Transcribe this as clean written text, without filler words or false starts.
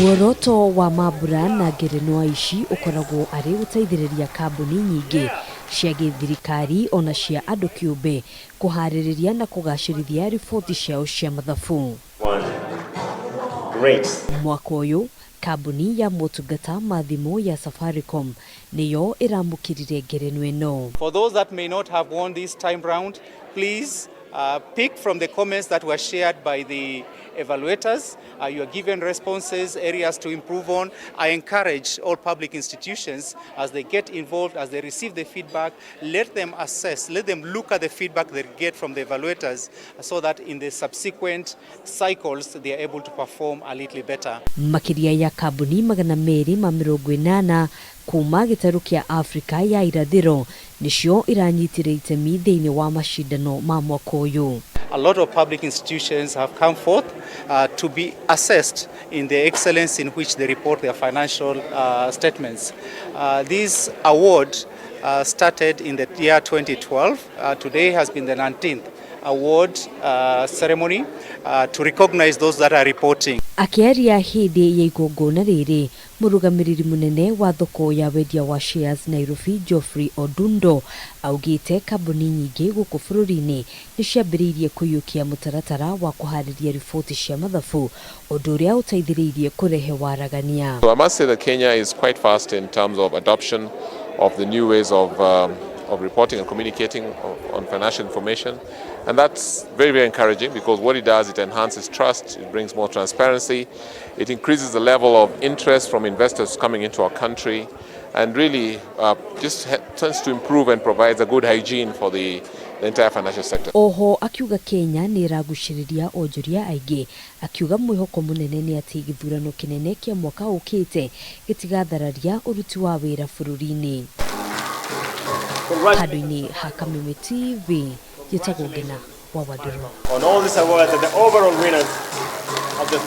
Muoroto wa mambura na ngerenwa ici ũkoragwo arĩ gũteithĩrĩria kambuni nyingĩ cia gĩthirikari ona cia andũ kĩũmbe kũharĩrĩria na kũgacĩrithia riboti ciao cia mathabu. Great. Mwaka ũyũ kambuni ya motungata ma thimũ ya Safaricom nĩyo ĩramũkĩrire ngerenwa ĩno. For those that may not have won this time round, please pick from the comments that were shared by the evaluators. You are given responses, areas to improve on. I encourage all public institutions, as they get involved, as they receive the feedback, let them assess, let them look at the feedback they get from the evaluators so that in the subsequent cycles they are able to perform a little better. Makĩria ya kambuni 280 kuma gĩtarũ kĩa Afrika ya irathĩro nĩcio iranyitire itemi thĩinĩ wa macindano ma mwaka ũyũ. A lot of public institutions have come forth to be assessed in the excellence in which they report their financial statements. This award started in the year 2012. Today has been the 19th award ceremony to recognize those that are reporting. Akĩaria hĩndĩ ya igongona rĩrĩ, mũrũgamĩrĩri mũnene wa thoko ya wendia wa shares Nairobi, Geoffrey Odundo, augĩte kambuni nyingĩ gũkũ bũrũri-inĩ nĩ ciambĩrĩirie kũiyũkia mũtaratara wa kũharĩria riboti cia mathabu, ũndũ ũrĩa ũteithĩrĩirie kũrehe waragania. So I must say that Kenya is quite fast in terms of adoption of the new ways of reporting and communicating on financial information. And that's very, very encouraging because what it does, it enhances trust, it brings more transparency, it increases the level of interest from investors coming into our country, and really just tends to improve and provides a good hygiene for the entire financial sector. Oho akiuga Kenya nĩ ĩragucĩrĩria onjoria aingĩ, akiuga mwĩhoko mũnene nĩ atĩ gĩthurano kĩnene kĩa mwaka ũkĩte gĩtigathararia ũruti wa wĩra bũrũri-inĩ. Handũ-inĩ ha Kameme TV, njĩtagwo Ngina wa Wandirũ. On all these awards and the overall winners of the